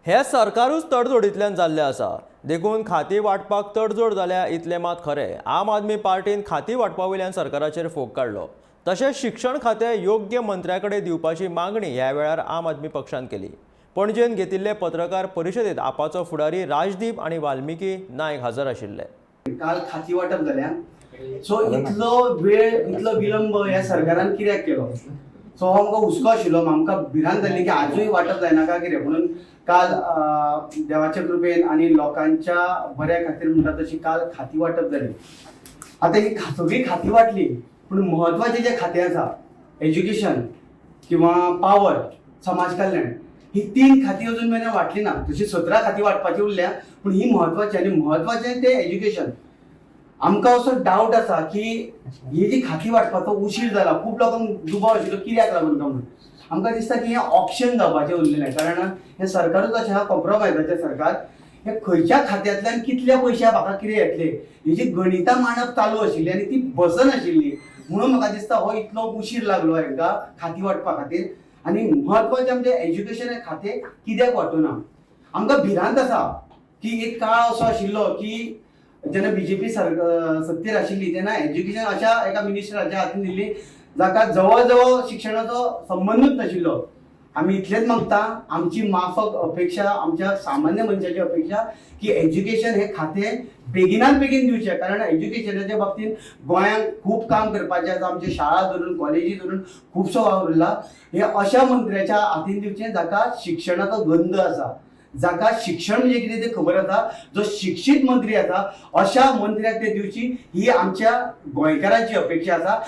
हे सरकारूच तडजोडींतल्यान जाल्लें आसा. देखून खाती वांटपाक तडजोड जाल्या इतलें मात खरें. आम आदमी पार्टीन खाती वांटपा वयल्यान सरकाराचेर फोग काडलो. तशेंच शिक्षण खातें योग्य मंत्र्या कडेन दिवपाची मागणी ह्या वेळार आम आदमी पक्षान केली. पणजेन घेतिल्ले पत्रकार परिशदेंत आपाचो फुडारी राजदीप आनी वाल्मिकी नायक हजर आशिल्ले. काल खाती वाटप जाल्या. सो इतलो वेळ, इतलो विलंब ह्या सरकारान कित्याक केलो? सो हो आमकां हुस्को आशिल्लो. आमकां भिरांत जाल्ली की आजूय वांटप जायना काय कितें म्हणून. काल देवाच्या कृपेन आनी लोकांच्या बऱ्या खातीर म्हणटा तशी काल खाती वांटप जाली. आतां ही सगळी खाती वांटली, पूण म्हत्वाचें जें खातें आसा, एज्युकेशन किंवा पावर, समाज कल्याण, ही तीन खाती अजून मेरेन वांटली ना. तशी 17 खाती वांटपाची उरल्या, पूण ही म्हत्वाची आनी म्हत्वाचें तें एज्युकेशन. आमकां असो डावट आसा की ही जी खाती वांटपाचो उशीर जाला, खूब लोकांक दुबाव आशिल्लो कित्याक लागून काय म्हणून. आमकां दिसता की हें ऑप्शन जावपाचें उरलेलें, कारण हें सरकारूच अशें आहा, कॉम्प्रोमायजाचें सरकार. हें खंयच्या खात्यांतल्यान कितल्या पयशे म्हाका कितें येतले हेजी गणितां मांडप चालू आशिल्ली आनी ती बसनाशिल्ली, म्हणून म्हाका दिसता हो इतलो उशीर लागलो हेंकां खाती वांटपा खातीर. आनी म्हत्वाचें आमचें एज्युकेशन हें खातें कित्याक वांटूना? आमकां भिरांत आसा की एक काळ असो आशिल्लो की जेन्ना बीजेपी सत्तेर आशिल्ली तेन्ना एज्युकेशन अशा एका मिनिस्टराच्या हातीन दिल्ली जाका जवळ जवळ शिक्षणाचो संबंदूच नाशिल्लो. आमी इतलेंच मागता, आमची माफक अपेक्षा, आमच्या सामान्य मनशाची अपेक्षा की एज्युकेशन हें खातें बेगिनात बेगीन दिवचें, कारण एज्युकेशनाच्या बाबतींत गोंयांत खूब काम करपाचें आसा. आमच्यो शाळा धरून, कॉलेजी धरून खुबसो वावर उरला. हे अशा मंत्र्याच्या हातीन दिवचें जाका शिक्षणाचो गंध आसा, जाका शिक्षण म्हणजे कितें तें खबर आसा, जो शिक्षीत मंत्री आसा, अशा मंत्र्याक ते दिवची ही आमच्या गोंयकारांची अपेक्षा आसा.